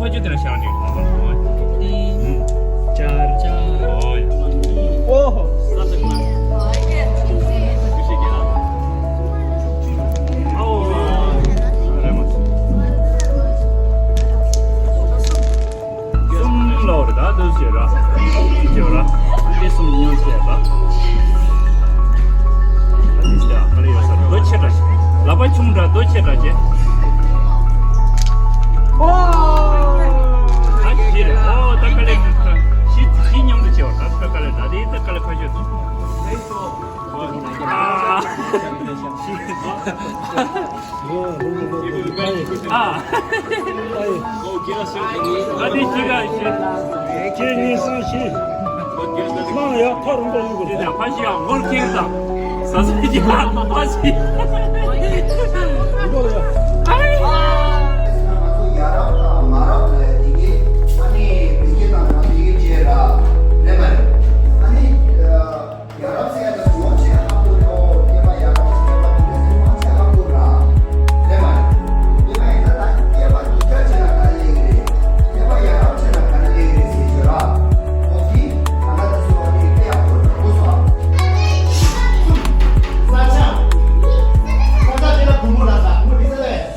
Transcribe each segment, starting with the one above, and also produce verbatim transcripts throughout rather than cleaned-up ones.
ཁ་ཆུ་དེ་ལ་བཞག་ནས་ལ་ལ་ལ། ཏིང་། ཅར། ཅར། ཨོ་ཡ། ཨོ་ཧོ། ས་ས་ཀ་ན། ཁུ་ཤི་གི་ལ། ཨོ། རེ་མ། གསུམ་ལ་འོ་རེ་ད་དུ་ཟེར་ར། ཅི་ཟེར་ར། ཨ་ཏི་གསུམ་ཉོན་ཟེར་ར། ཨ་ཏི་ཟེར་ཨ་ལེ་ཡོད་ས་རྡོ་ཆེ་དྲགས་ཤིག་ལག་པ་ཆུང་དྲགས་རྡོ་ཆེ་དྲགས་ཆེ། ཨོ། ཨ་ཤི་རེ། ཨོ་ད་དཀའ་ལས་ཤི་ཤི་མཉམ་དུ་ཆེ་བ་ད་ད་དཀའ་ལས་ད་དེ་ད་དཀའ་ལས་ཁ་ཤོད་དུ། ཨ། ཨ། ཨ་དེ་ཅི་ག་ཤི། ཁྱེད་གཉིས་སང་ཤི། མང་ཡག་ཐོ་རུ་འགྲོ་ཡོད་དེ་དང་ཕ་ཤི་ཡང་ངོར་ཁེངས་དང་། ས་ས་ཅི་ལ་ཕ་ཤི། ང་ཚོ་ཡ་རབས་དང་མ་རབས་ལ་ཡ་དེ་གི་ཨ་ནི་བི་གི་དང་ང་བི་གི་བཅས་ར་རེད་མ་རེད། ཨ་ནི། ཡ་རབས་ཟེར་ཡ་ད་ངོ་ཆེ་ཧ་གོ་རོ། སྐྱེས་པ་ཡ་རབས་སྐྱེས་པ་དེ་འདྲ་ཟེར་ངོ་ཆེ་ཧ་གོ་ར། རེད་མ་རེད། སྐྱེས་པ་ཡིན་ན་ད་སྐྱེས་པ་སྡུག་ཅག་ཆེ་ན་ག་རེ་ལས་ཀྱི་རེད། སྐྱེས་པ་ཡ་རབས་ཆེ་ན་ག་རེ་ལས་ཀྱི་རེད་ཟེར་ཞོར་ར། འོ་དེ་ད་ལྟ་ད་སོ་བ་དེ་དཔེ་ཡག་པོ་རེད་གོ་སོང་ཨ། གསུམ། ས་ཆ། ས་ཆ་དེ་ལ་བུ་མོ་ལ་ས་བུ་མོ་དེ་ས་ལས།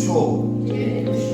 ཤོག